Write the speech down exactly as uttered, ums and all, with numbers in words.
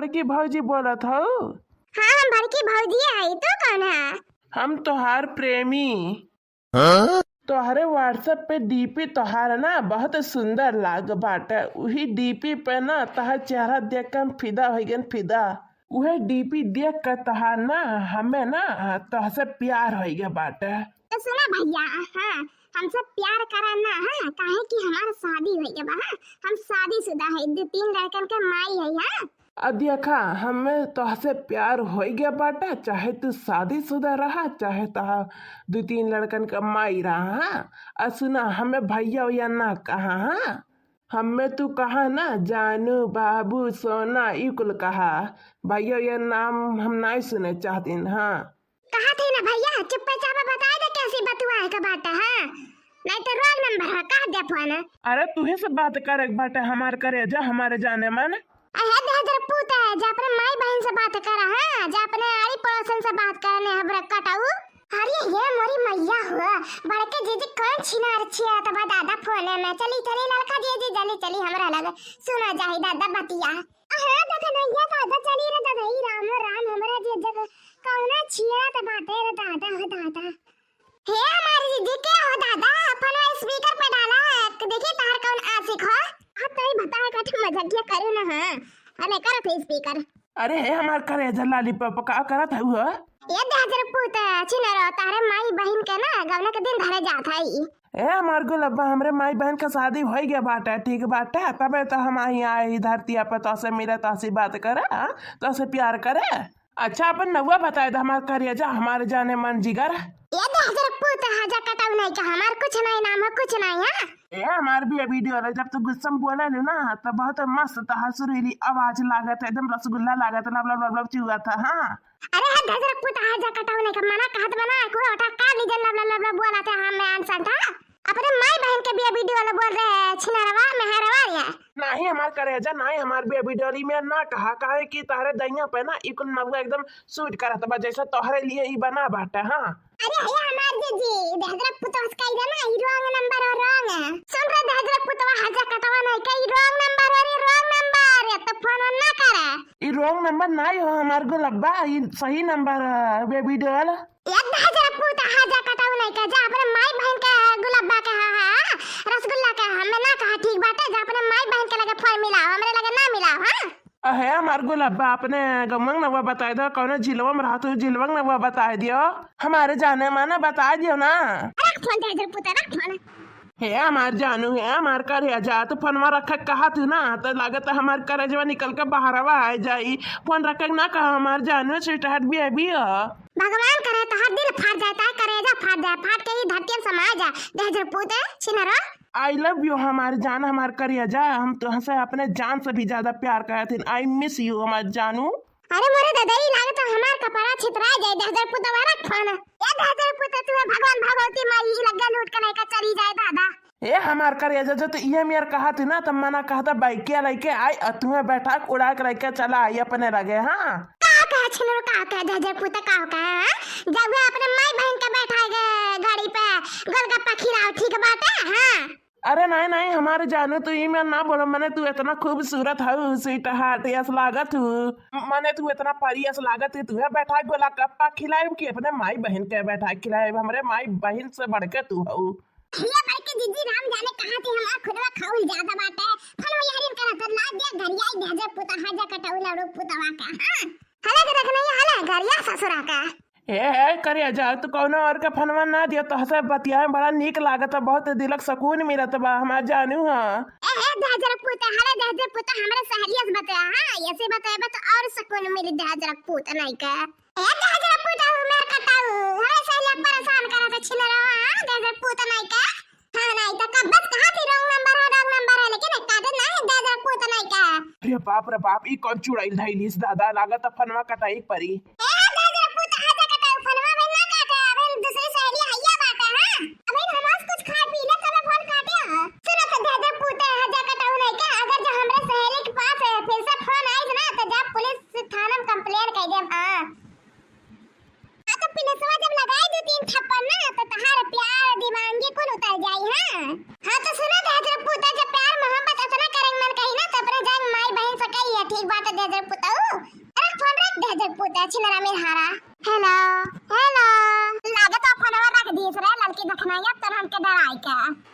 बड़की भौजी बोलत हऊ? हाँ, हम बड़की भौजी हई, तू कौन है? हम तोहार प्रेमी। हाँ? तोहरे WhatsApp पे DP तोहार ना बहुत सुंदर लाग बाटे, उही DP पे ना तोहार चेहरा देख के हम फिदा होइ गन, फिदा। उहे DP देख के तोहार ना, हमें ना तोहसे प्यार होइ गया बाटे। तो सुना भैया, हाँ, हमसे प्यार करा ना, हाँ, काहे कि हमार शादी होइ गया बा, हाँ, हम शादीशुदा है, दो तीन लड़कन के माई है, हाँ। अब देखा, हमें तोहसे प्यार होइ गया बाटे, चाहे तू शादीशुदा रहा, चाहे तोहार दो तीन लड़कन के माई रहा, हाँ। आ सुना, हमें भैया वैया ना कहा, हाँ। हमें तू कहा ना, जानू, बाबू, सोना, ई कुल कहा। भैया वैया नाम हम नाई सुने चाहतीन, हाँ। कहा थे ना भैया, चुप्पे चापे बताए दे कैसी बतुआ है के बाटे, हाँ? नहीं तो wrong number है, कह दे फोन। अरे तू ही से बात करे के बाटे, हमार करेजा, हमारे जाने मन। अहे दहजर पूत है, जा अपने माई बहन से बात करा, हाँ? जा अपने आड़ी पड़ोसन से बात करने हबरे कटाऊ। अरे ये मोरी मैया हुआ, बड़के जीजी कौन छिनार छिया तबा दादा फोने में। चली, चली लड़का जीजी, जल्दी चली हमरा लगे, सुना जाही दादा बतिया। हाँ, देखनैया दादा, चली रे दादा, ई राम, राम, हमरा जे जग कौना छिया त बाटे रे दादा, हो दादा। हे हमार जीजी, के हो दादा, फोनवा speaker पे डाला, देखी तहार कौन आशिक हो। हाँ, तई बताए का, मजाकिया करू ना, हाँ, हमें करत है speaker। अरे हे हमार करेजा lollipop, का करत है हो? ये दहजर पूत, छिनरो, तारे माई बहिन के ना गौना के दिन धरे जात है। ए हमार गुलब्बा, हमरे माई बहन का शादी होइ गया बाटे, ठीक बाटे, तबे तो हम आई आए ई धरतिया पे तोसे मिले, तोसे बात करे, हाँ? तोसे प्यार करे। अच्छा, अपन नौवा बताए दे हमार करेजा, हमारे जाने मन जिगर। ये दहजर पूत, हाजा कटाऊ नहीं का, हमार कुछ नहीं नाम है, कुछ नहीं है। ए हमार भी वीडियो रे, जब तू गुस्सा में बोले लू ना, तो बहुत मस्त तोहार सुरीली आवाज लागत है, एकदम रसगुल्ला लागत है, लब लब लब लब चुआ था, हाँ। अरे हे दहजर पूत, हाजा कटाऊ नहीं का, मना कहत बना, कोई ओटा का लीजन लब लब लब लब बोला था, हाँ, मैं अनसन था। अपने माई बहन के बिया वीडियो वाला बोल रहे हैं, छिनरवा, मेहरवा ये। नाही हमार करेजा, नाही हमार बिया वीडियो वाली में ना कहा, काहे कि तोहरे दहिया पे ना ई कुल नौवा एकदम suit करत बा, जैसे तोहरे लिए ई बना बाटे, हाँ। अरे हे हमार जीजी, दहजर पुतवा से कही दे ना, ई wrong number हो, wrong है। सुन रे दहजर पुतवा, हाजा कटावा नहीं का, ई wrong number हो रे, wrong number, ये तो फोन ना करे। ई wrong number नाही हो हमार गुलब्बा, ई सही number है, baby doll। ये दहजर पूत, हाजा कटाऊ नहीं का, जा अपने माई बहन के गुलब्बा के, हाँ, हाँ, रसगुल्ला के, हमें ना कहा, ठीक बाटे, जा अपने माई बहन के लगे फोन मिलाओ, हमरे लगे ना मिलाओ, हाँ। अहे हमार गुलब्बा, अपने गमंग नवा बताए दो, कौनो जिलवा में रहत हो, जिलवा में नवा बताए दियो, हमारे जाने माने बताए दियो ना। रख फोन दहजर पूत, रख फोन। हे हमार जानू, हे हमार करेजा, तू फोनवा रखे कहा तू ना, तो लागत है हमार करेजवा निकल के बाहरवा आ जाई। फोन रखे ना कहा हमार जानू, sweetheart baby हो। भगवान करे तोहार दिल फाट जाए, तार करेजा फाट जाए, फाट के ई धरती में समा जाए, दहजर पूत, छिनरो। I love you हमार जान, हमार करेजा, हम तोहसे अपने जान से भी ज्यादा प्यार करत हन। I miss you हमार जानू। अरे मोरे ददई, लागत है हमार कपड़ा छितरा जाए, दहजर पुतवा रख फोन। ए दहजर पुत, तू भगवान भगवती माई लगे लूट के लेके चली जाए दादा। ए हमार करेजा, जो तू इहे मेर कहा थी ना, तो मना कहता बाइकिया लेके आई और तुम्हें बैठा के उड़ा के लेके चला आई अपने लगे, हाँ। का कहे छिनरो, का कहे दहजर पुत, का कहे, हाँ? जब वो अपने माई बहन के बैठा के गाड़ी पे गोलगप्पा खिलाओ, ठीक बात है, हाँ। अरे नहीं, नहीं, हमारे जानू, तू ई में ना बोलो, मने तू इतना खूबसूरत हऊ, sweetheart यस लागत हऊ, मने तू इतना परी यस लागत हऊ, तुहे बैठा के गोलगप्पा खिलाइब कि अपने माई बहन के बैठा के खिलाइब, हमरे माई बहन से बढ़ के तू हऊ। ये बढ़ के जीजी राम जाने कहाँ थी, हमार खुदवा खाउल ज्यादा बाटे, फलवा यहरिन करत ना दे, घरिया दहजर पुता, हाजा कटाऊ लड़ू पुतवा का, हाँ। हले के देख नहीं, हले, घरिया ससुरा का। ए, ए, करेजा, तू कौनो और के फोनवा ना दियो, तोहसे बतियाए में बड़ा नीक लागत बा, बहुत दिलक सुकून मिलत बा, हमार जानू, हाँ। ए, ए, दहजर पूत, हरे दहजर पूत, हमरे सहेलिया से बतिया, हाँ, ऐसे बतियाबे तो और सुकून मिली दहजर पूत नहीं के। ए, दहजर पूत, हमार कटाऊ, हमारे सहेलिया परेशान करत छिनरो, हाँ, दहजर पूत नहीं के। हाँ, नहीं तो कब बस कहा थी wrong number है, wrong number है, लेकिन एक काटे नहीं, दहजर पूत नहीं का। अरे बाप रे बाप, ई कौन चुड़ैल धइलिस दादा, लागत है फोनवा कटाई परी। ए, दहजर पूत, हाजा कटाऊ, फोनवा में ना काटे, अबे दूसरी सहेली हैया बाटे, हाँ? अबे नमाज कुछ खा पी ले, तबे फोन काटे, हाँ? सुनो तो दहजर पूत, हाजा कटाऊ नहीं का, अगर जो हमरे सहेली के पास है, फिर से फोन आई ना, तो जा पुलिस थाना में complain कर दे, हाँ। हाँ, तो पुलिसवा जब लगाई दो तीन थप्पड़ ना, तो तहार प्यार दीवानगी कुल उतर जाई, हाँ। हाँ, तो सुनो दहजर पूता, जब प्यार मोहब्बत इतना करे मन कही ना, तो अपने जान माई बहन से कही है, ठीक बात है दहजर पूताऊ। पुता छिनरा में हारा। हेलो, हेलो। लागे तो फोनवा रख दिस रे, लड़की देखना है, अब तो हमके डराई के।